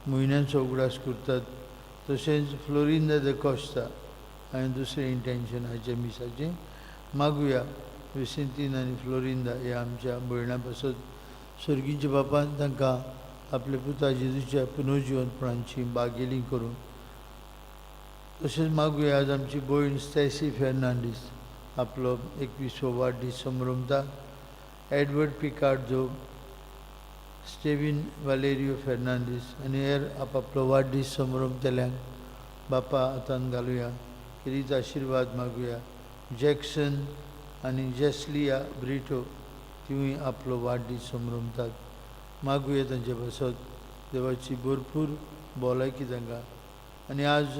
म्हयन्याचो उगडास करतात. तशेंच फ्लोरिंदा the Costa हांवें दुसरें इंटेन्शन हाचें मिसाचें मागुया. विसेंतीन आनी फ्लोरिंदा ह्या आमच्या भयणां पासत सर्गीच्या बापान तांकां आपल्या पुता जेजूच्या पुनर्जिवनपणाची बागेली करूं. तशेंच मागुया आज आमची भयण स्टॅसी फेर्नांडीस आपलो 21वो वाडदीस संभ्रमता. एडवर्ड पिकार्डो, स्टेवीन वालेरियो फेर्नांडीस आनी हेर आपापलो वाडदीस संभ्रमतल्यांक बापा हातान घालुया. खेरीज आशिर्वाद मागुया. जॅक्सन आनी जेस्लिया ब्रिटो तिवूय आपलो वाडदीस संभ्रमतात. मागुया तांचे पासत देवाची भरपूर भलायकी तांकां. आनी आज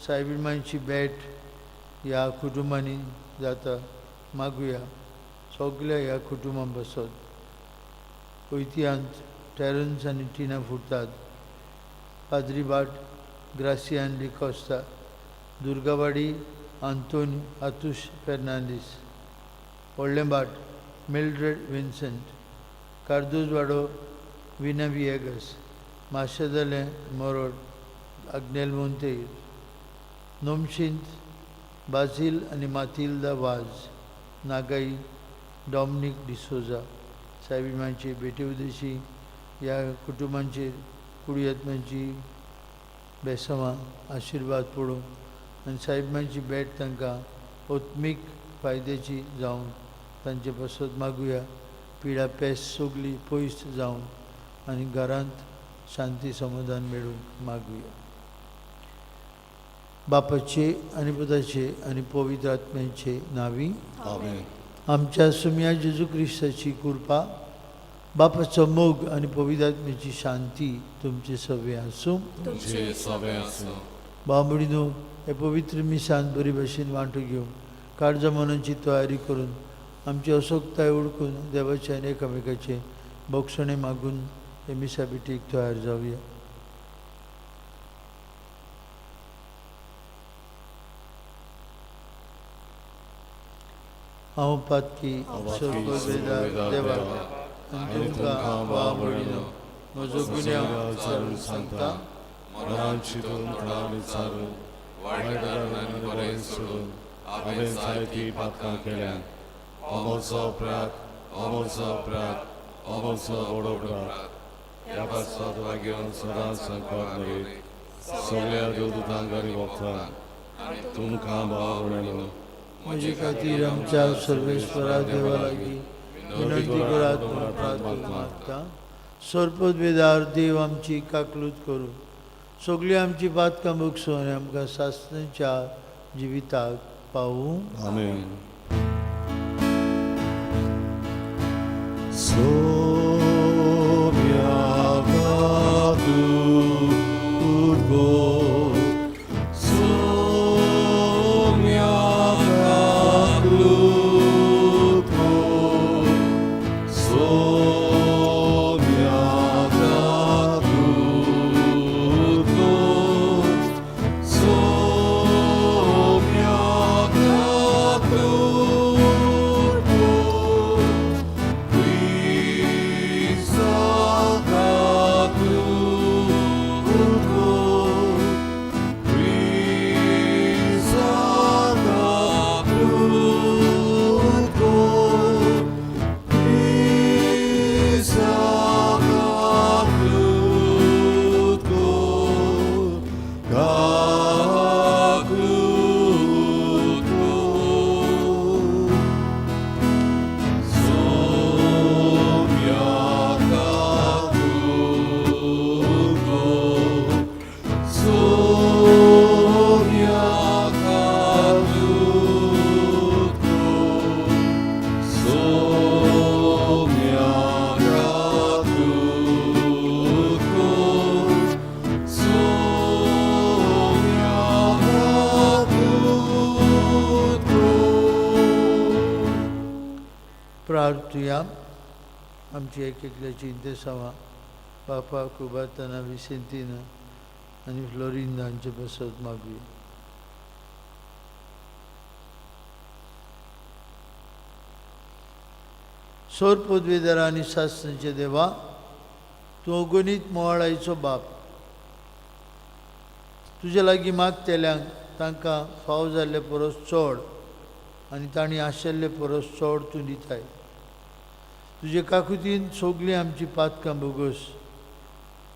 सायबीण भेट ह्या कुटुंबांनी जाता. मागुया सगल्या ह्या कुटुंबां पासत. वैत्यांत टेरन्स आनी टिना फुरतात, पाद्रीबाट ग्रासियान डिकॉस्ता, दुर्गावाडी आंतोन आतुश फेर्नांडीस, व्हडलें मिल्ड्रेड विन्संट, कार्दोजवाडो विना विएगस, माशेदलें मोरोड आग्नेल मोंतेर, नोमशींत बाझील आनी मातिल्दा वाज, नागाई डॉमनीक डिसोजा. सायबीमांचे भेटे उदेशी ह्या कुटुंबांचेर कुडयत्मांची बेसमां आशिर्वाद पडूं आनी सायबमांची भेट तांकां आत्मीक फायद्याची जावन तांचे पासत मागुया. पिडा पेस सगली पयस जावन आनी घरांत शांती समाधान मेळूंक मागुया. बापाचे आनी पुताचे आनी पवित्र आत्म्याचे नांवी आमेन. आमच्या सुम्या जेजू क्रिस्ताची कृपा, बापाचो मोग आनी पवित्र आत्म्याची शांती तुमचे सगळे आसूं. तुमचे सगळे आसूं. बांबडीनो, हे पवित्र मिसान बरी भशेन वांटो घेवन काळजा मनाची तयारी करून आमची असोकताय ओळखून देवाचे आनी एकामेकाचे बोगसणे मागून हे मिसा भेटीक तयार जावया. हांव पातकी सर्ववेदार देवाक आनी तुमकां बांबडीनो म्हजो गुन्यांव विचारून सांगता, मनान चिंतून मनान विचारून वायट आनी बरें सोडून हांवें जायतीं पातकां केल्यात. अमोचो अपराध, अमोचो अपराध, अमोचो व्हड अपराध. ह्या पासत घेवन सदांच संकट मरीत सगळ्या देवदूतांक आनी भक्तांक तुमकां भाव भयणींनो म्हजे खातीर आमच्या सर्वेश्वरा देवा लागीं विनंती करात म्हूण प्रार्थना मागता. सर्पवेदार देव आमची काकलूत करूं, सगळीं आमची पातकां भोगसूं आनी आमकां सासणाच्या जिविताक पावूं. आमेन. Somia Katurgo, Somia Katurgo, Somia Katurgo, Somia Katurgo, Krista Katurgo, Krista Katurgo, Krista Katurgo, Katurgo. Somia Katurgo, Somia Katurgo, Somia Katurgo, Somia Katurgo. प्रार्थुया. आमची एक एकल्याची इंतेसांवां बापा कुबातना विसेंतीना आनी फ्लोरिंदा हांचे पासत मागुया. सोर पदवेदारा आनी सासणाचे देवा, तूं अगणीत मोवाळायचो बाप. तुजे लागीं मागतेल्यांक तांकां फाव जाल्ले परस चड आनी तांणी आशिल्ले परस चड तूं दिताय. तुजे काकुतीन सगळीं आमची पातकां भोगस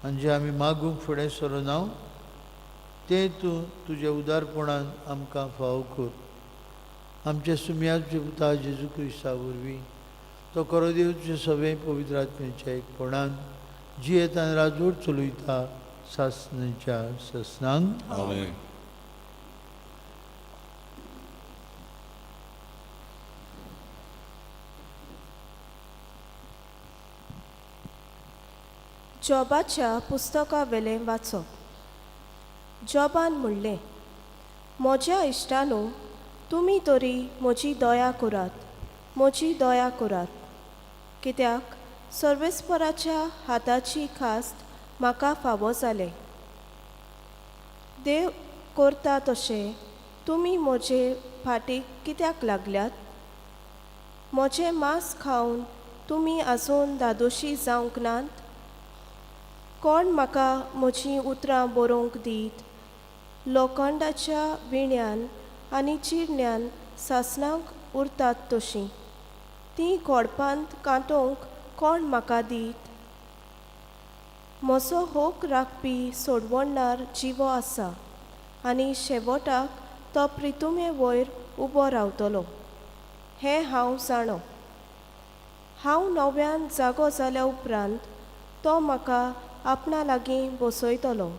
आनी जें आमी मागूंक फुडें सरुना तें तूं तुज्या उदारपणान आमकां फावो कर. आमच्या सुम्याच्या पुता जेजू क्रिस्ता वरवीं तो खरो देव तुज्या सगळे पवित्र आत्म्याच्या एकपणान जियेत आनी राजवट चलयता सासणाच्या ससनांक. आमेन. जॉबाच्या पुस्तका वेलें वाचप. जॉबान म्हणलें, म्हज्या इश्टानो, तुमी तरी म्हजी दया करात, म्हजी दया करात, कित्याक सर्वेस्पराच्या हाताची खास्त म्हाका फावो जालें. देव करता तशें तुमी म्हजे फाटीक कित्याक लागल्यात? म्हजें मांस खावन तुमी आजून धादोशी जावंक नात? कोण म्हाका म्हजीं उतरां बरोवंक दीत? लोखंडाच्या विण्यान आनी चिरण्यान सासणाक उरतात तशीं तीं कोडपांत कांतोवंक कोण म्हाका दीत? म्हजो होक राखपी सोडवणदार जिवो आसा आनी शेवटाक तो प्रितुमे वयर उबो रावतलो हें हांव जाणो. हांव नव्यान जागो जाल्या उपरांत तो म्हाका आपणा लागीं बसयतलो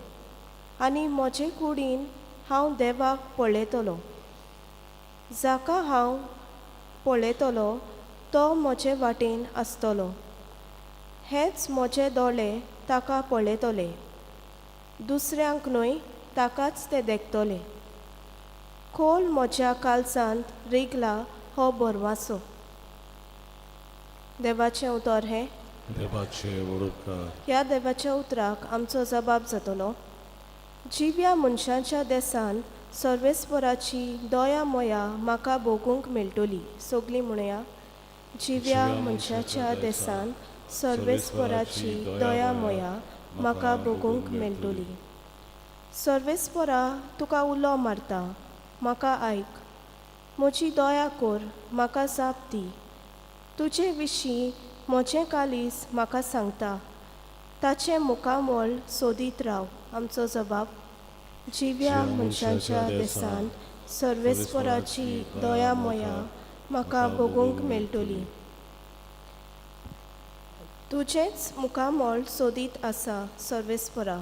आनी म्हजे कुडीन हांव देवाक पळयतलो. जाका हांव पळयतलो तो म्हजे वाटेन आसतलो. हेच म्हजे दोळे ताका पळयतले, दुसऱ्यांक न्हय, ताकाच ते देखतले. खोल म्हज्या कालसांत रिगला हो भरवासो. देवाचें उतर हें. देवाचे वडुपकार. ह्या देवाच्या उतराक आमचो जबाब जातलो. जिव्या मनशांच्या देसान सर्वेस्पराची दया मोया म्हाका भोगूंक मेळटली. सगलीं म्हणया, जिव्या मनशाच्या देसान सर्वेस्पराची दया मोया म्हाका भोगूंक मेळटली. सर्वेस्परा, तुका उलो मारता, म्हाका आयक. म्हजी दया कर, म्हाका जाप दी. तुजे विशीं म्हजें कालीस म्हाका सांगता, ताचें मुखामळ सोदीत राव. आमचो जबाब, जिव्या मनशाच्या देसान सर्वेस्पराची दया मोया म्हाका भोगूंक मेळटली. तुजेंच मुखामळ सोदीत आसा सर्वेस्परा,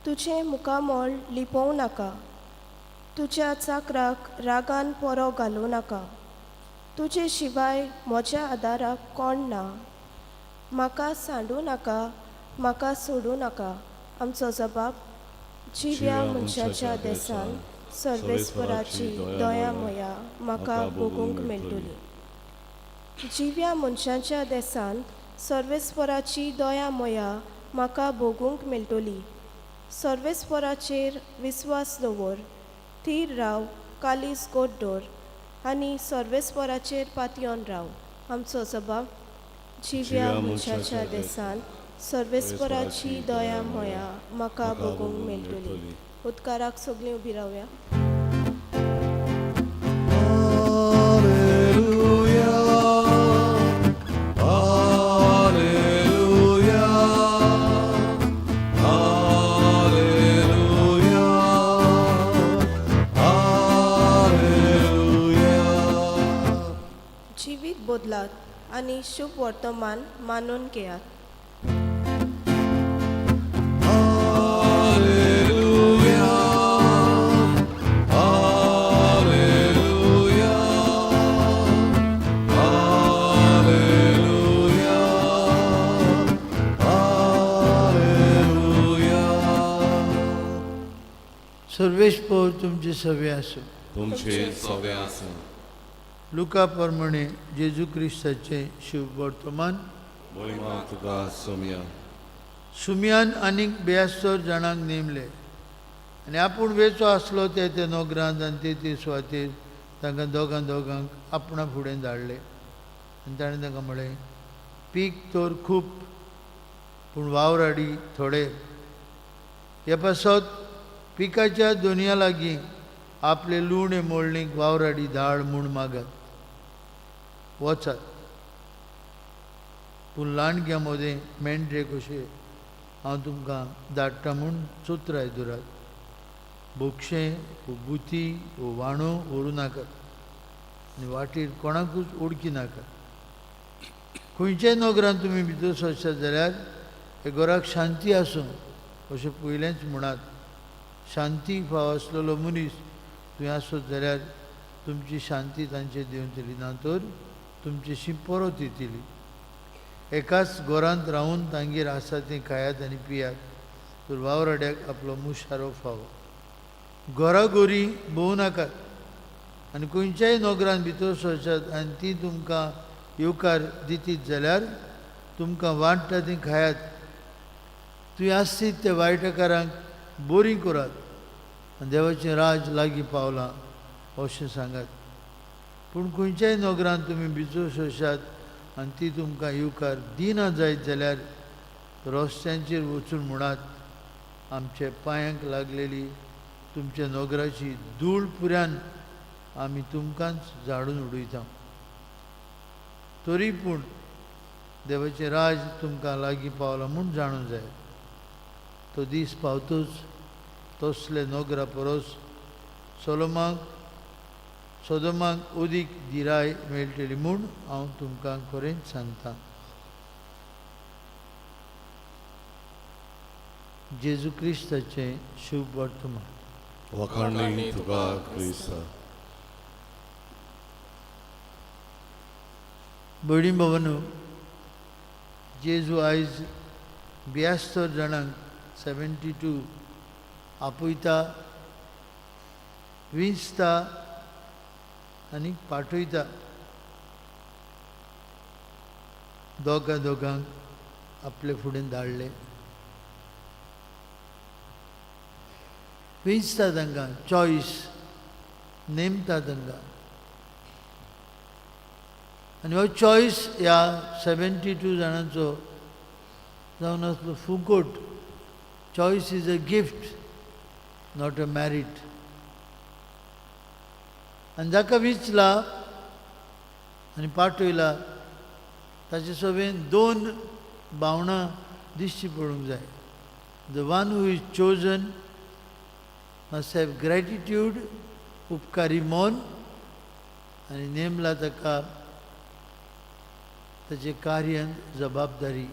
तुजें मुखामळ लिपोवं नाका. तुज्या चाकराक रागान पोरो घालूं नाका. तुजे शिवाय म्हज्या आदाराक कोण ना. म्हाका सांडूं नाका, म्हाका सोडूं नाका. आमचो जबाब, जिव्या मनशाच्या देसान सर्वेस्पराची दया मोया म्हाका भोगूंक मेळटली. जिव्या मनशाच्या देसान सर्वेस्पराची दया मोया म्हाका भोगूंक मेळटली. सर्वेस्पराचेर विस्वास दवर, थीर राव, कालीस गोड दवर आनी सर्वेस्पराचेर पातयेवन राव. आमचो जबाब, जिव्या मनशाच्या देसान सर्वेस्पराची दया मोया म्हाका भोगूंक मेळटली. उदकाराक सगळीं उबी रावया. Alleluia, Alleluia, Alleluia, Alleluia. जिवीत बदलात आनी शुभ वर्तमान मानून घेयात. Alleluia, Alleluia, Alleluia, Alleluia. सर्वेस्पोर तुमचे सवे आसूं. तुमचे सवे आसूं. लुका प्रमाणे जेजू क्रिस्ताचें शुभ वर्तमान. मोहिमा तुका सोम्या. सुमयान आनीक बेयास्तर जाणांक नेमले आनी आपूण वेचो आसलो ते ते नोगरांत आनी ते ते सुवातेर तांकां दोगां दोगांक आपणा फुडें धाडले आनी ताणें तांकां म्हळें, पीक तर खूब पूण वावराडी थोडे. हे पासत पिकाच्या दोनया लागीं आपले लुणे मोळणीक वावराडी धाड म्हूण मागात. वचात, पूण ल्हानग्यां मदें मेंढरे कशे हांव तुमकां धाडटा म्हूण चोत्राय दवरात. बोक्षें वो बुती वो वाणो व्हरूं नाकात आनी वाटेर कोणाकूच ओडकी नाकात. खंयच्याय नगरांत तुमी भितर सरशात जाल्यार हे घराक शांती आसूं अशें पयलेंच म्हणात. शांती फाव आसलेलो मनीस तुवें आसत जाल्यार तुमची शांती तांचेर देंवतली, ना तर तुमचेशी परत येतली. एकाच घरांत रावून तांगेर आसा तें खायात आनी पियात, तर वावराड्याक आपलो मुशारो फावो. घराघरी भोंवू नाकात आनी खंयच्याय नगरांत भितर सरशात आनी ती तुमकां येवकार दितीत जाल्यार तुमकां वांट्टा तीं खायात. तुवें आसतीत त्या वायटकारांक बरीं करात आनी देवाचें राज लागीं पावलां अशें सांगात. पूण खंयच्याय नगरांत तुमी भितर सरशात आनी ती तुमकां येवकार दिना जायत जाल्यार रस्त्यांचेर वचून म्हणात, आमच्या पांयांक लागलेली तुमच्या नगराची धूळ पुऱ्यान आमी तुमकांच झाडून उडयता. तरी पूण देवाचें राज तुमकां लागीं पावलां म्हूण जाणूं जाय. तो दीस पावतूच तसले नगरा परस सोलोमाक सोदोमाक अदीक धिराय मेळटली म्हूण हांव तुमकां खरेंच सांगता. जेजू क्रिस्ताचें शुभ वर्तमान. वखाणी तुका क्रिस्ता. भयणी भावांनो, जेजू आयज 72 जाणांक 72 आपयता, विंचता आनी पाठयता. दोगां दोगांक आपले फुडें धाडले. विंचता तांकां, चॉयस नेमता तांकां. आनी हो चॉयस ह्या 72 जाणांचो जावन आसलो Phukot. Choice is a gift, not a merit. आनी जाका विचला आनी पाठयला ताचे सोबेन दोन भावनां दिश्टी पडूंक जाय. The one who is chosen must have gratitude, उपकारी मन, आनी नेमला ताका ताचे कार्यान जबाबदारी,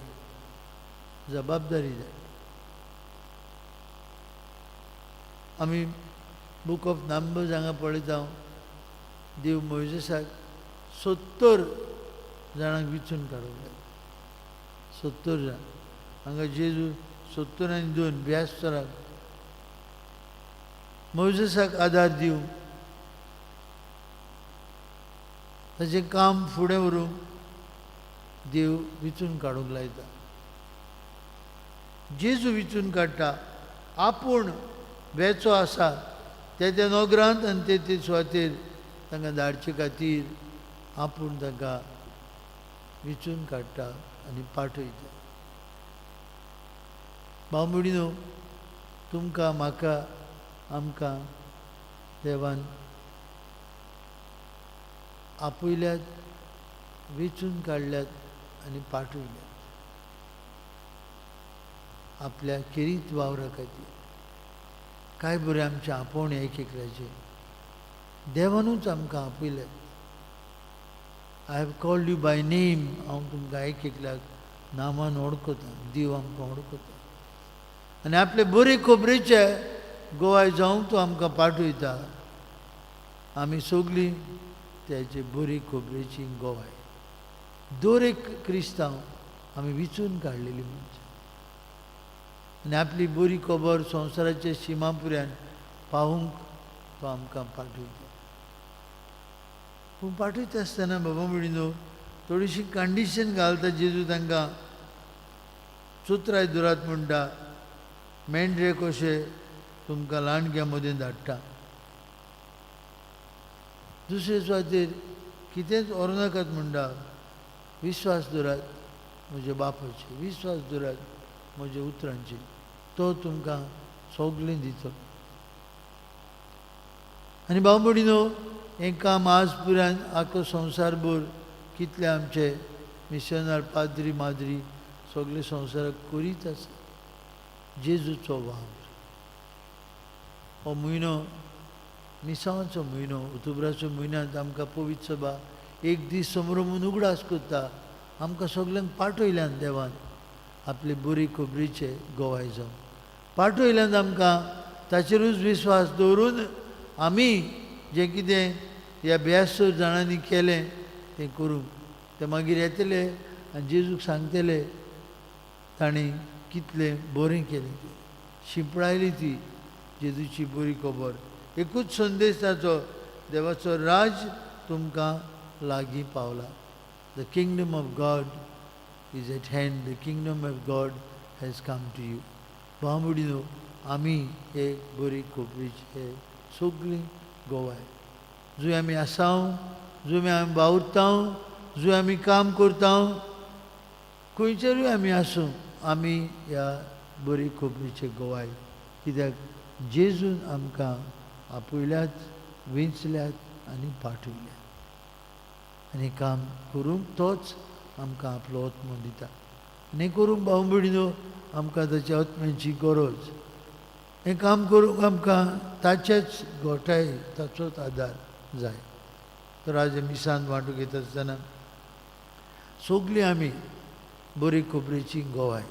जबाबदारी जाय. आमी बूक ऑफ नंबर्स हांगा पळयता, देव मोयजेसाक 70 जाणांक विचून काडूंक जाय. 70 जाण. हांगा जेजू 70 आनी 2 72 मोयजेसाक आदार दिवंक, ताचें काम फुडें व्हरूंक देव विचून काडूंक लायता. जेजू विचून काडटा. आपूण वेचो आसा ते त्या नगरांत आनी ते ते सुवातेर तांकां धाडचे खातीर आपूण तांकां विचून काडटा आनी पाठयता. भाव भयणीनो, तुमकां म्हाका आमकां देवान आपयल्यात, वेंचून काडल्यात आनी पाठयल्यात आपल्या खेरीत वावरा खातीर. काय बरें आमचें आपोवणें एक एकल्याचें. देवानूच आमकां आपयल्यात. I have called you by name. हांव तुमकां एक एकल्याक नामान वळखता. देव आमकां वळखता आनी आपले बरे खबरेचे गोवाय जावंक तो आमकां पाठयता. आमी सगळीं तेजे बरी खबरेची गोवाय. दर एक क्रिस्तांव आमी विचून काडलेली मनशां आनी आपली बरी खबर संवसाराच्या शिमा पुऱ्यान पावूंक तो आमकां पाठयता. पूण पाठयता आसतना बाबा भयणीनो थोडीशी कंडिशन घालता जेजू तांकां. चुत्राय दुरात म्हणटा, मेंढरे कशे तुमकां ल्हानग्यां मदीं धाडटा. दुसरे सुवातेर कितेंच व्हरूं नाकात म्हणटा. विस्वास दवरात म्हज्या बापाचेर, विस्वास दवरात म्हज्या उतरांचेर, तो तुमकां सगळें दितलो. आनी भाव भयणीनो, हें काम आज पुराय आख्खो संवसारभर कितले आमचे मिशनार पाद्री माद्री सगळे संवसाराक करीत आसा जेजूचो वावर. हो म्हयनो मिसांवाचो म्हयनो, ओतोबराचो म्हयन्यांत आमकां पवित्र सभा एक दीस समरोमून उगडास करता. आमकां सगल्यांक पाठयल्यान देवान आपले बरी खबरीचे गोवाय जावन पाठयल्यान आमकां ताचेरूच विस्वास दवरून आमी जें कितें ह्या 72 जाणांनी केलें तें करूंक ते मागीर येतले आनी जेजूक सांगतले तांणी कितलें बरें केलें तें. शिंपडायली ती जेजूची बरी खबर. एकूच संदेश ताचो, देवाचो राज तुमकां लागीं पावला. The kingdom of God is at hand, the kingdom of God has come to you. भाव भयणीनो, आमी हे बरी खबरीचे सगळीं गोवाय. जंय आमी आसाव, जंय आमी वावुरताव, जंय आमी काम करताव, खंयचेरूय आमी आसूं, आमी ह्या बरी खबरीचे गोवाय. कित्याक जेजून आमकां आपयल्यात, वेंचल्यात आनी पाठयल्यात आनी काम करूंक तोच आमकां आपलो आत्मो दिता. आनी करूंक भाव भयणीनो आमकां ताच्या आत्म्याची गरज. हें काम करूंक आमकां ताचेच गोठाय, ताचोच आदार जाय. तर आज मिसान वांटूंक येता आसतना सगळीं आमी बरी खबरेची गोवाय.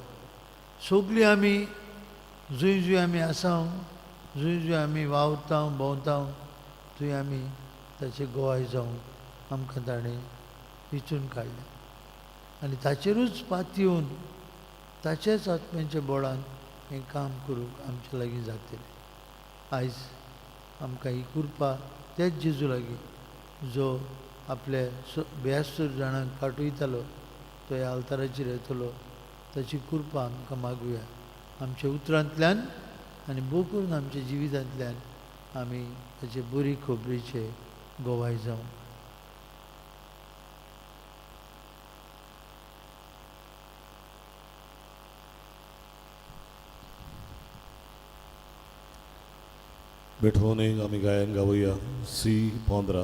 सगळीं आमी जंय जंय आमी आसाव, जंय जंय आमी वावरताव भोंवताव, थंय आमी ताचे गोवाय जावंक आमकां ताणें विचून काडलें आनी ताचेरूच पातयेवन ताचेच आत्म्याच्या बळान हें काम करूंक आमच्या लागीं जातलें. आयज आमकां ही कृपा त्याच जेजू लागीं जो आपल्या 72 जाणांक पाठयतालो तो ह्या आल्ताराचेर येतलो, ताची कृपा आमकां मागुया. आमच्या उतरांतल्यान आनी भोव करून आमच्या जिवितांतल्यान आमी ताचे बरी खबरीचे गोवाय जावं. बेठोवणेक आमी गायन गावया सी 15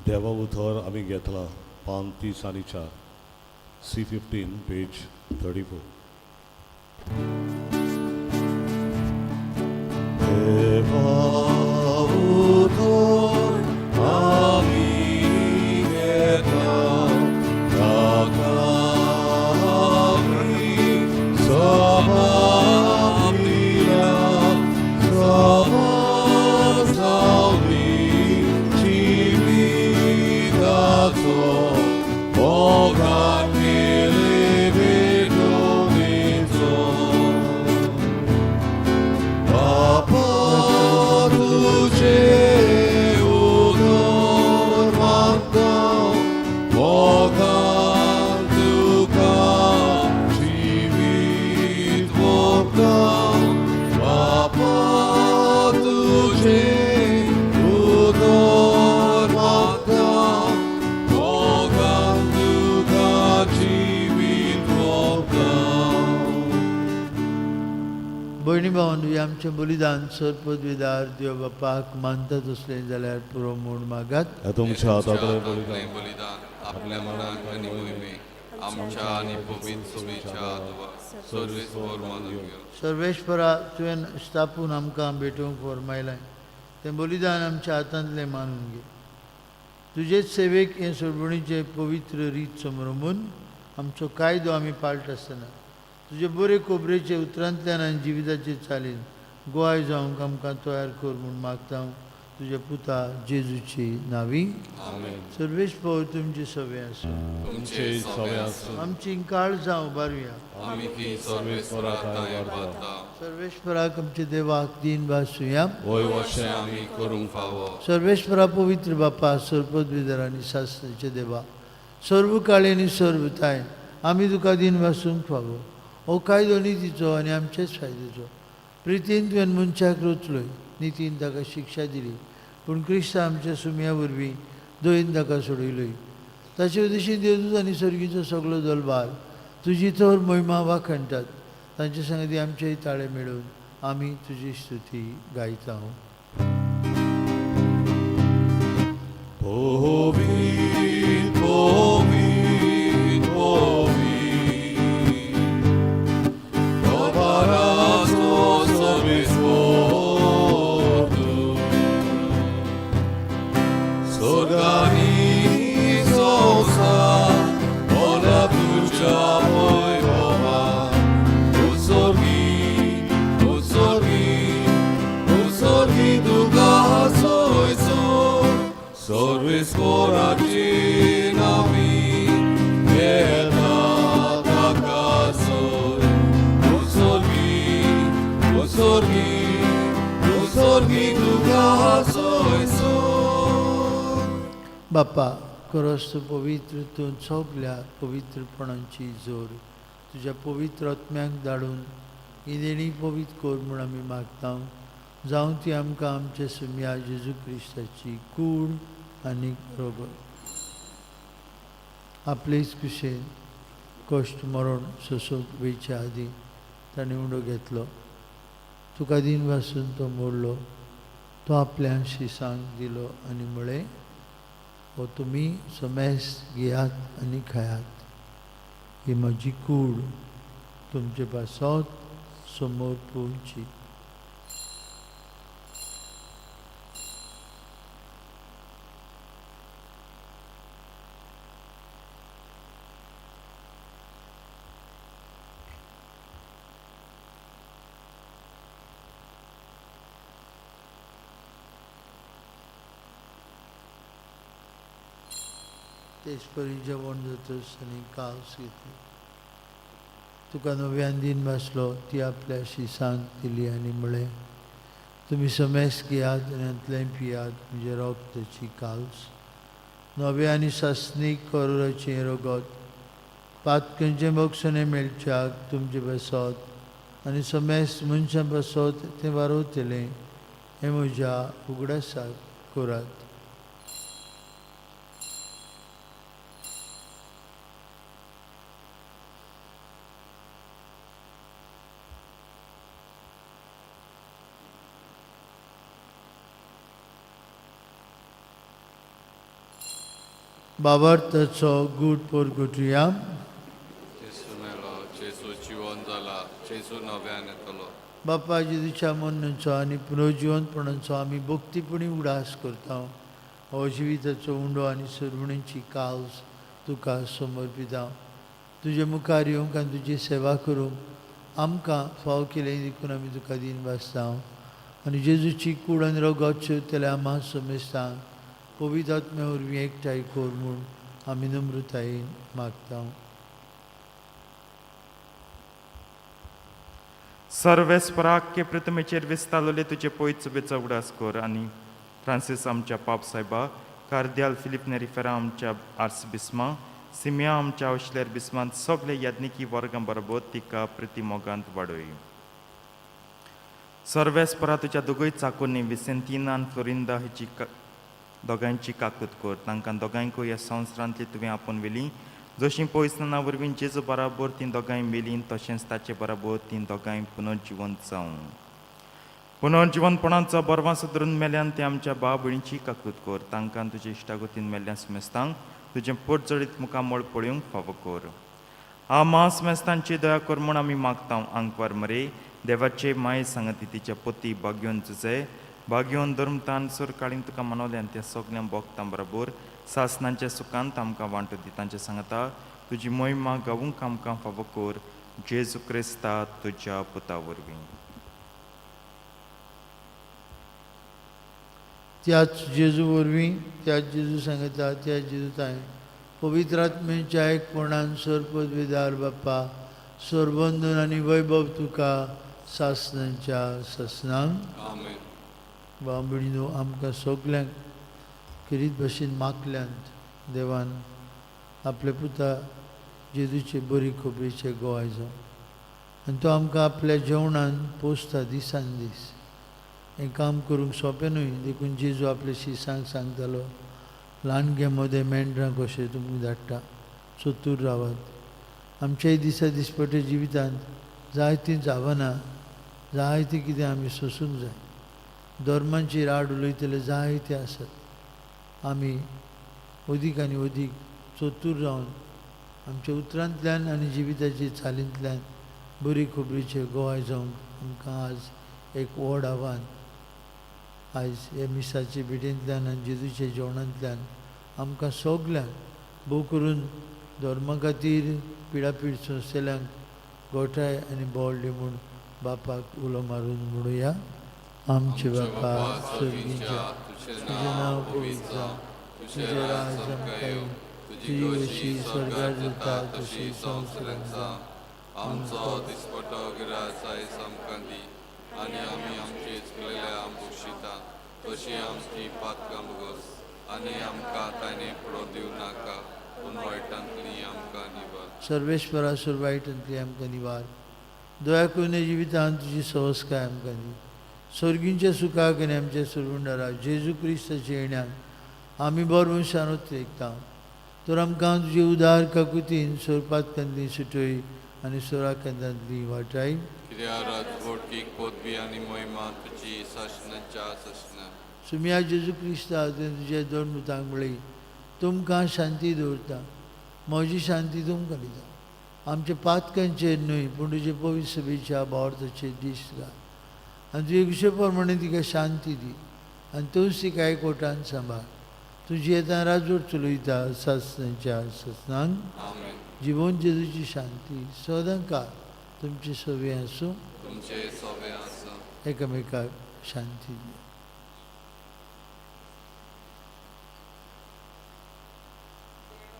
देवा उतर आमी घेतला पान 30 आनी 4 सी 15 पेज 34. देवा उतर आमी घेतला ताका आमी सभा दिला सभा जावनी जिविताचो मोगान केले भेटवणेचो. बापा तुझे उतर मागता मोगान तुका जिवीत ओंपता. बापा तुझे उतर मागता मोगान तुका जिवीत ओंपता. भयणी भावांनो, आमचें बलिदान सर्पदविदार देव बापाक मानता तसलें जाल्यार पुरो म्हूण मागात. ह्या तुमच्या हातांतलें हातांतलें बलिदान आपल्या मनाक आनी मोहिमेक आमच्या आनी पवित्र सभेच्या आदवा सर्वेस्पर मानून घेवं. सर्वेश्वरा, तुवें स्थापून आमकां भेटोवंक फॉर्मायलें तें बलिदान आमच्या हातांतलें मानून घे. तुजेच सेवेक हें सोडवणीचें पवित्र रीत समरमून आमचो कायदो आमी पाळटा आसतना तुजे बरे खबरेचे उतरांतल्यान आनी जिविताचे चालीन गोवाय जावंक आमकां तयार कर म्हूण मागता हांव तुज्या पुता जेजूची नावी. आमेन. सर्वेस्पर तुमचे सवे आसूं. तुमचे सवे आसूं. आमची काळजां उबारुया. आमी ती सर्वेस्परा थांय वाडता. सर्वेश्वराक आमच्या देवाक दीन भासुया. वय वशें आमी करूंक फावो. सर्वेश्वरा पवित्र बापा, सर्पद्विधर आनी शास्त्राचे देवा, सर्व काळे आनी सर्व ताय आमी तुका दीन भासूंक फावो. हो कायदो नितीचो आनी आमचेच फायद्याचो. प्रितीन तुवें मनशाक रचलोय, नितीन ताका शिक्षा दिली, पूण क्रिस्त आमच्या सुमया वरवीं दयेन ताका सोडयलोय. ताचे उद्देशीन देवदूत आनी सर्गीचो सगलो दलबार तुजी थोर महिमा वाखणटात. तांचे संगती आमचेय ताळे मेळून आमी तुजी स्तुती गायता. पवित्र पवित्र पवित्र प्रभाराचो सर्वेस्पर तूं. स्वर्गानी संवसार भरला तुज्या वैभवान. उत्सर्गी उत्सर्गी उत्सर्गी तुका सोयसो सर्वेस्पराची नामी येता ताका सोय. उत्सर्गी उत्सर्गी उत्सर्गी तुका सोयसो. बापा क्रोस्त पवित्र तूं सगल्या पवित्रपणाची जोर तुज्या पवित्र आत्म्याक धाडून ही देणी पवित्र कर म्हूण आमी मागता. जावं ती आमकां आमच्या सुम्या जेजू क्रिस्ताची कूड आनी रोगत. आपलेच कुशेन कश्ट मरण सोंसूंक वयच्या आदीं ताणें उंडो घेतलो. तुका दिन वासून तो मोडलो. तो आपल्या शिसांक दिलो आनी म्हळें, हो तुमी समेस घेयात आनी खायात. ही म्हजी कूड तुमचे पासत समोर पोवची. तेच परी जेवण जातच आनी कावस घेतली. तुका नव्यान दिन बसलो. ती आपल्या शिसांक दिली आनी म्हळें, तुमी समेस घेयात आनी हातलें पियात. म्हणजे रोगताची काल्स नव्या आनी सासणीक करोराचें रगत पातकंचें बक्षणें मेळच्याक तुमचे बसत आनी समेस मनशां बसत तें वारवतलें. हें म्हज्या उगडासाक करात. बाबार्थाचो गूट पोरगुटया. जेजू मेलो, जेजू जिवन जाला, जेजू नव्यान येतलो. बापा जेजूच्या मरणाचो आनी पुनर्जिवनपणाचो आमी भक्तीपणी उडास करता. हो जिविताचो उंडो आनी सरवणेची काल्स तुका समर्पिता. तुजे मुखार येवंक आनी तुजी सेवा करूंक आमकां फाव केलें देखून आमी तुका दिन भासता. आनी जेजूची कूड आनी रगत शेवतल्या आमा समेस्तांक पवित्र आत्म्या वरवीं एकठांय कर म्हूण आमी नम्रतायेन मागता. सर्वेस्पराक के प्रतिमेचेर विस्तारलेले तुजे पयत सुबेचो उगडास कर आनी फ्रांसीस आमच्या पाप सायबा, कार्द्याल फिलीप नेरिफेरा आमच्या आर्स बिस्मा, सिमिया आमच्या औशलेर बिस्मान सगळे याज्ञिकी वर्गां बरोबर तिका प्रिती मोगांत वाडय. सर्वेस्परा तुज्या दोगूय चाकूंनी विसेंतिना आनी फ्लोरिंदा हिची दोगांयची काकूत कर. तांकां दोगांयकूय ह्या संवसारांतली तुवें आपोवन व्हेली. जशीं पयसना वरवीं जेजू बराबर तीं दोगांय मेलीं, तशेंच ताचे बराबर तीं दोगांय पुनर्जिवंत जावं. पुनर्जिवंतपणाचो बरवां सुदरून मेल्यान ते आमच्या भाव भयणीची काकूत कर. तांकां तुजे इश्टागतीन मेल्ल्या सुमेस्तांक तुजें पोटजळीत मुखामळ पळोवंक फावो कर. आमा सुमेस्तांची दया कर म्हूण आमी मागता. आंकवार मरे देवाचे माये सांगती तिच्या पोती बागयोन तुजे बागयोन धर्मतान सुरकाळीन तुका मनोल्यान त्या सगळ्यां भोगतां बरोबर सासनांच्या सुखांत आमकां वांटो दी. तांचे सांगता तुजी मोहिमा गावूंक आमकां फावो कर. जेजू क्रिस्ता तुज्या पुता वरवीं. त्याच जेजू वरवीं, त्याच जेजू सांगता, त्याच जेजू तांय पवित्र आत्म्याच्या एकपणान सरपदवीदार बाप्पा, सरबंधन आनी वैभव तुका सासनांच्या सासनांक. आमेन. बाबणीनो, आमकां सगल्यांक खेरीत भशेन मागल्यांत देवान आपल्या पुता जेजूचे बरी खबरीचे गोवाय जावं आनी तो आमकां आपल्या जेवणान पोसता दिसान दीस. हें काम करूंक सोंपें न्हय, देखून जेजू आपल्या शिसांक सांगतालो, ल्हानगे मदें मेंढरां कशें तुमकां धाडटा, चतूर रावात. आमच्याय दिसा दिसपट्या जिवितांत जायतीं जावनां, जायतीं कितें आमी सोंसूंक जाय. धर्मांची राड उलयतले जायते आसात. आमी अदीक आनी अदीक चतूर जावन आमच्या उतरांतल्यान आनी जिविताचे चालींतल्यान बरी खबरीचे गोवाय जावंक आमकां आज एक व्हड आव्हान आयज ह्या मिसाचे भेटेंतल्यान आनी जेजूच्या जेवणांतल्यान आमकां सगल्यांक भोव करून धर्मा खातीर पिडापीड सोंसतल्यांक गोठाय आनी बळ दी म्हूण बापाक उलो मारून म्हणुया. आमचे बापा स्वर्गीच्या, तुजें नांव पवित्र जावं, तुजें राज आमकां येवं, तुजी अशी स्वर्गार जाता तशी संवसारांत जावं. आमचो दिसपटो गिरास आयज आमकां दी आनी आमी आमची चुकलेल्या बक्षिता तशी आमची पातकां भोगस आनी आमकां ताणें पडोवन दिवं नाका पूण वायटांतली आमकां निवार. सर्वेश्वरा सुरवायटांतली आमकां निवार. दया करून जिवितांत तुजी सवस्काय आमकां दी. स्वर्गींच्या सुखाक आनी आमच्या सुरवंडारा जेजू क्रिस्ताच्या येण्यान आमी बरो मनशान उतरेकता तर आमकां तुजे उदार काकुतीन सोरपातकांतली सुटय आनी सोराकांतांतली वाटाय. कित्याक राजवटकीक पदवी आनी महिमा तुजी सासणाच्या सासणा. सुमिया जेजू क्रिस्ता तुवें तुज्या दोन मुतांक म्हळी तुमकां शांती दवरता, म्हजी शांती तुमकां दिता. आमच्या पातकांचेर न्हय पूण तुजे पवित्र सभेच्या भावार्थाचेर दीस घाल आनी तुजे विशय प्रमाणे तिका शांती दी आनी तूंच तिका एकवटान सांबाळ. तुजी येता राजवट चलयता सासणाच्या सासणांक. आमेन. जिवन जेजूची शांती सदां काळ तुमची सवे आसूं. तुमचे सोबे आसूं. एकामेकाक शांती दी.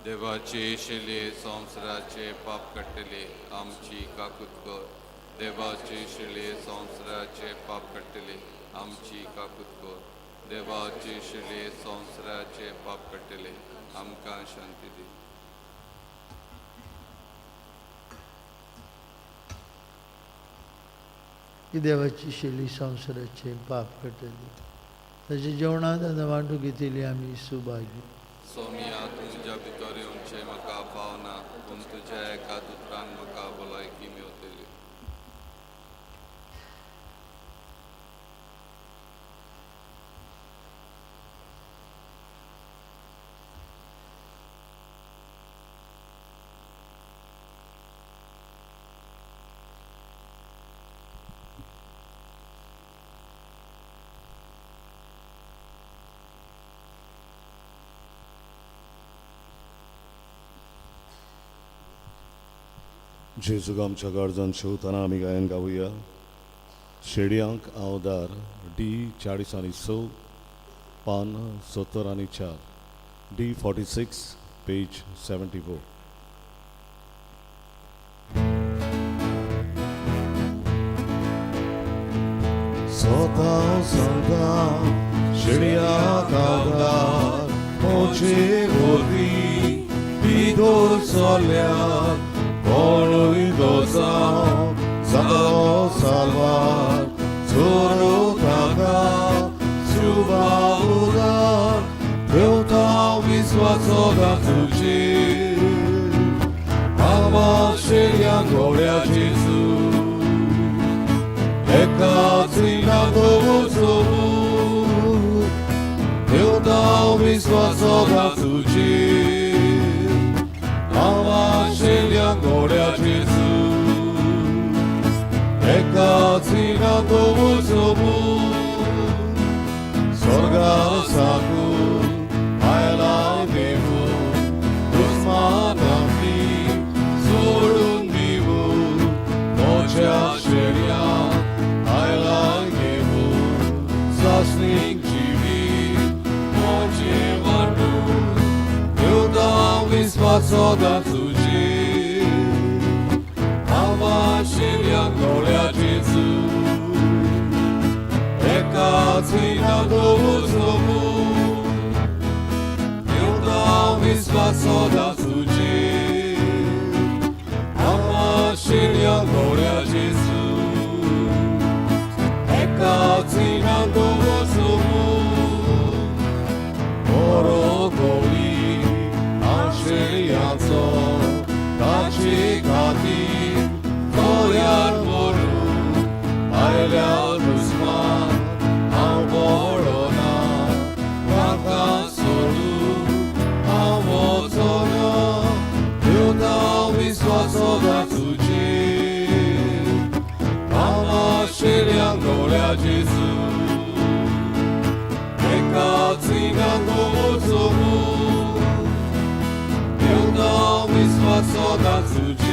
देवाचे शिले संवसाराचे पाप काडटले आमची काकूत कर. देवाचे शिले संवसाराचे पाप काडटले आमची काकूत कर. देवाचे शिले संवसाराचे पाप काडटले आमकां शांती दी. की देवाची शैली संवसाराचे पाप काडटली ताच्या जेवणांत आतां वांटू घेतली आमी सुभागी. सोमिया तुमच्या भितर येवचें म्हाका पावना पूण तुज्या एका उतरान म्हाका भलायकी मेवतली. जेजूक आमच्या गरजान शिवतना आमी गायन गावया. शेडयांक आवदार डी 40 आनी 6 पान 70 आनी 4 डी 46 पेज 74. स्वता सांगता शेडयांक आवदार मोचे गोदी भितर चल्यात कोणूय दोसांव जालो साल्वार चोरू ताका शुभा उदार ठेवता विस्वासो तुझे आमा शेळ्या घोड्या जेजू एका चिना दवरचो ठेवता विस्वासो तुझे आमा शेळ्या घोड्या जेजू एका चिना दवरचो स्वर्गा साकून आयला देवू दुस्मानांनी सोडून दिवू म्हज्या शेळ्या आयला घेवू सासणीक जिवीत म्हजें वांटून देवता विस्वासो तुजे आमा शेळ्या घोड्या जेजू एका चिना दवरचो देवता विस्वासो तुजे आमा शेळ्या घोड्या जेजू एका चिना दवरचो बरो गोळी हांव शेळयांचो ताचे खातीर दोऱ्यार मरून आयल्या दुस्मान हांव पडना ताका सोडून. 过了这次，会较水人过做母，用到米刷做咱自己，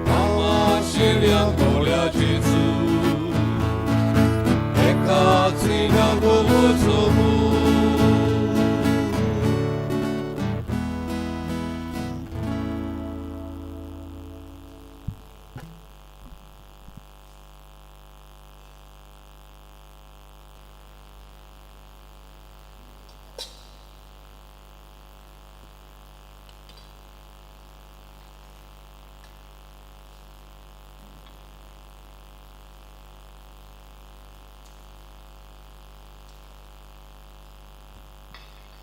妈妈善良过了这次，会较水人过做母。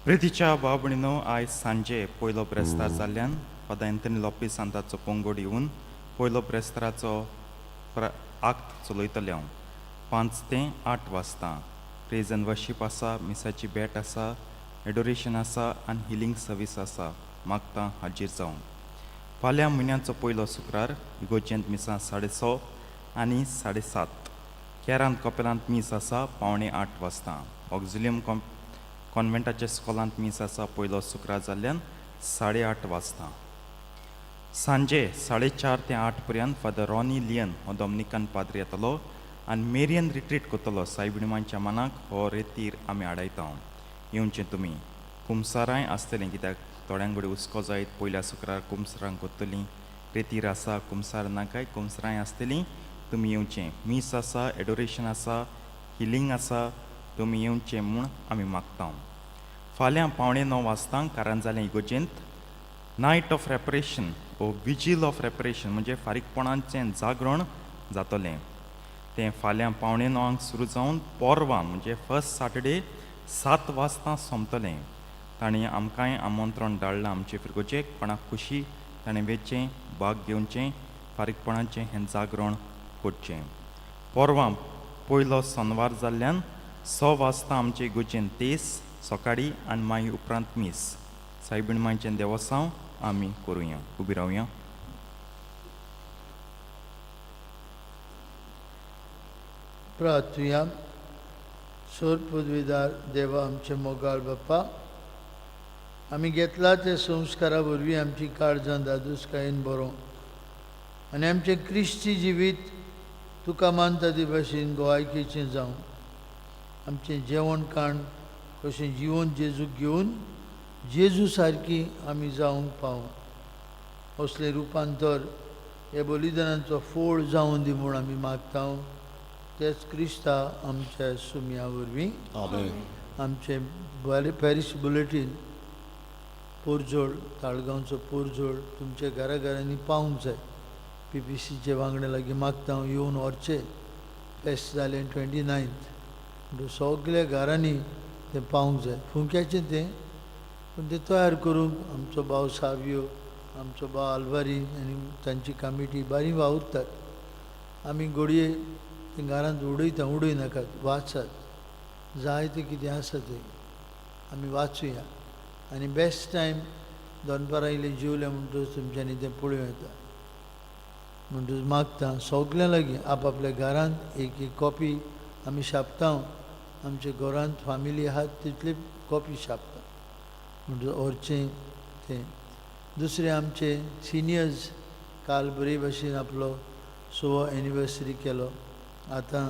प्रितीच्या भाव भयणीनो, आयज सांजे पयलो ब्रेस्तार जाल्ल्यान फादर एंथनी लोपीस सांताचो पंगड येवन पयलो ब्रेस्ताराचो आक्त चलयतले हांव 5 ते 8 वाजता. प्रेज एंड वर्शीप आसा, मिसाची भेट आसा, एडोरेशन आसा आनी हिलींग सर्वीस आसा. मागता हाजीर जावंक. फाल्यां म्हयन्याचो पयलो शुक्रार इगोर्जेंत मिसां 6:30 आनी 7:30. केरांत कपेलांत मीस आसा 7:45 वाजता. ऑक्झिलियम कॉन्वेंटाच्या स्कॉलांत मीस आसा पयलो शुक्रार जाल्ल्यान 8:30 वाजता. सांजे 4:30 ते 8 पर्यंत फादर रॉनी लियन हो डॉमिनिकन पाद्री येतलो आनी मेरियन रिट्रीट करतलो. सायबिणीमांच्या मनाक हो रेतीर आमी आडायता, येवचें तुमी. कुमसारांय आसतलीं, कित्याक थोड्यांक कडेन हुस्को जायत पयल्या शुक्रार कुमसरां करतलीं. रेतीर आसा, कुमसार नाकाय, कुमसरांय आसतलीं, तुमी येवचें. मीस आसा, एडोरेशन आसा, हिलींग आसा, तुमी येवचें म्हूण आमी मागता. फाल्यां 8:45 वाजता कारांजालें इगोर्जेंत नायट ऑफ रेपरेशन ओ विजील ऑफ रेपरेशन म्हणजे फारीकपणाचें जागरण जातलें. तें फाल्यां 8:45 सुरू जावन पोरवां म्हणजे फर्स्ट सॅटर्डे 7 वाजता सोंपतलें. ताणें आमकांय आमंत्रण धाडलां आमचे फिरगोजेक. कोणाक खुशी ताणें वेचें, भाग घेवचें, फारीकपणाचें हें जागरण करचें. पोरवां पयलो सोनवार जाल्ल्यान 6 वाजता आमचे इगोर्जेन तेस सकाळीं आनी मागीर उपरांत मीस. सायबीण मांयचें देवसांव आमी करुया. उबी रावया. प्रार्थुया. सोर पदवीदार देवा, आमचे मोगाळ बाप्पा, आमी घेतला ते संस्कारा वरवीं आमची काळजां दादूसकायेन बरोवं आनी आमचें क्रिस्ती जिवीत तुका मानता ते भाशेन गोवायकेचें जावं. आमचें जेवण खाण कशें जिवन जेजूक घेवन जेजू सारकी आमी जावंक पावूं. असलें रुपांतर हे बलिदानाचो फोळ जावन दी म्हूण आमी मागता, तेच क्रिस्ता आमच्या सुमया वरवीं. आमेन. आमचें पॅरीस बुलेटीन पोरजोड, ताळगांवचो पोरजोड तुमच्या घरा घरांनी पावूंक जाय. पी पी सीचे वांगडा लागीं मागता हांव, येवन व्हरचें. फेस्त जालें 29th, म्हणटकीर सगल्या घरांनी तें पावूंक जाय. फुंक्याचें तें, पूण तें तयार करूंक आमचो भाव सावियो, आमचो भाव आल्वारी आनी तांची कमिटी बरी वावुरतात. आमी घडये तें घरांत उडयता, उडय नाकात, वाचात. जाय तें कितें आसा तें आमी वाचुया. आनी बेस्ट टायम दनपारां इल्लें जेवलें म्हणटकच तुमच्यांनी तें पळोवं येता. म्हणटकच मागता सगल्यां लागीं आपआपल्या घरांत एक एक कॉपी आमी छापता. आमच्या घरांत फामिली आहात तितली कॉपी छापता, म्हणटकच व्हरचें तें. दुसरें, आमचे सिनियर्स काल बरे भाशेन आपलो 6वो एनिवर्सरी केलो. आतां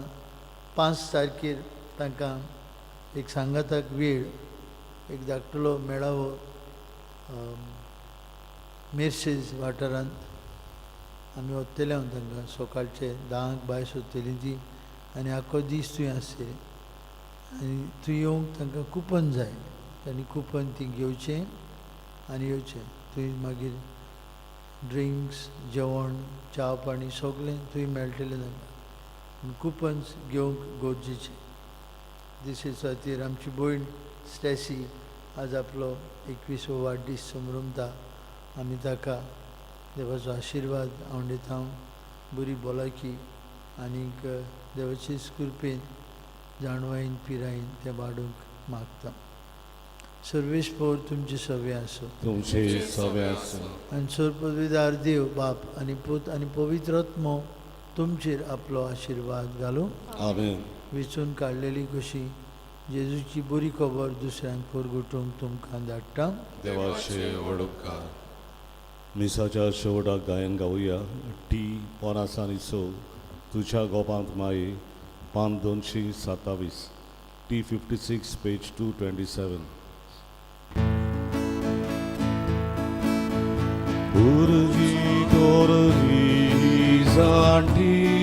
5 तारखेर तांकां एक सांगाताक वेळ, एक धाकटुलो मेळावो मेर्सेज वाठारांत आमी वतले. हांव तांकां सकाळचे 10क भायर सोदतलीं ती आनी आख्खो दीस थंय आसतली आनी थंय येवंक तांकां कुपन जाय. तांणी कुपन ती घेवचें आनी येवचें. थंय मागीर ड्रिंक्स, जेवण, च्या पाणी सगळें थंय मेळटलें तांकां, पूण कुपन्स घेवंक गरजेचें. दिसे खातीर आमची भयण स्टॅसी आज आपलो 21वो वाडदीस समरमता. आमी ताका देवाचो आशिर्वाद आवडटा, बरी भलायकी आनीक देवाचे कृपेन जाणवायेन पिरायेन तें वाडूंक मागता. सर्वेस्पोर तुमचे सवे आसूं. तुमचे सवे आसूं. आनी सर्वपदवीदार देव बाप आनी पूत आनी पवित्र आत्मो तुमचेर आपलो आशिर्वाद घालूं. आमेन. वेंचून काडलेली कशी जेजूची बरी खबर दुसऱ्यांक परगटूंक तुमकां धाडटा. देवाचे व्हड उपकार. मिसाच्या शेवटाक गायन गावया. टी 50 आनी 6, तुज्या गोपांत माई, पान 227, T 56, page 227. गुरुजी कोरजी जाणटी.